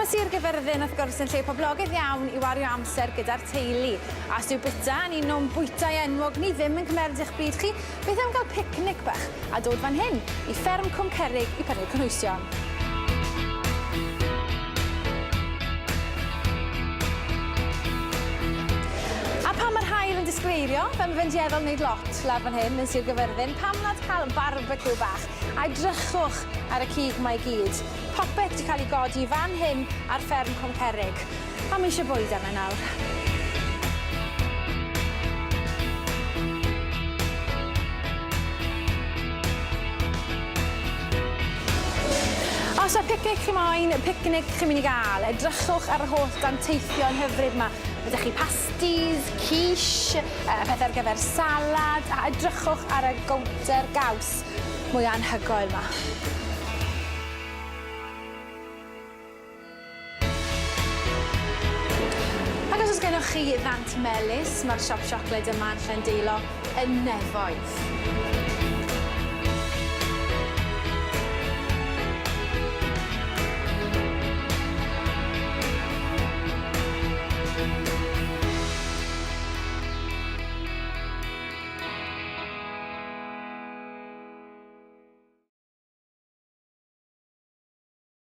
Nawr mae Sir Gyfyrddin wrth gwrs yn lle poblogaidd iawn i wario amser gyda'r teulu. A os yw bita yn un o'n bwytai enwog ni ddim yn cymeryd eich bryd chi, beth am gael picnic bach a dod fan hyn i fferm Cwm Cerrig i prynu'r cynhwysion. A pan mae'r haul yn disgleirio, fel mae fe'n dueddol wneud lot lawr fan hyn yn Sir Gyfyrddin, pam nad cael barbeciw bach? A edrychwch ar y cig 'ma i gyd. Popeth 'di cael ei godi fan hyn ar fferm Cwm Cerrig. A ma' eisiau bwyd arna i nawr. Os mae picnic chi moyn, picnic chi'n mynd i gael. Edrychwch ar yr holl danteithion hyfryd 'ma. Ma' 'da chi pastis, quiche, yy pethe ar gyfer salad, a edrychwch ar y gownter gaws mwya anhygoel 'ma. Ac os oes gennoch chi ddant melys, mae'r siop siocled yma yn Llandeilo yn nefoedd.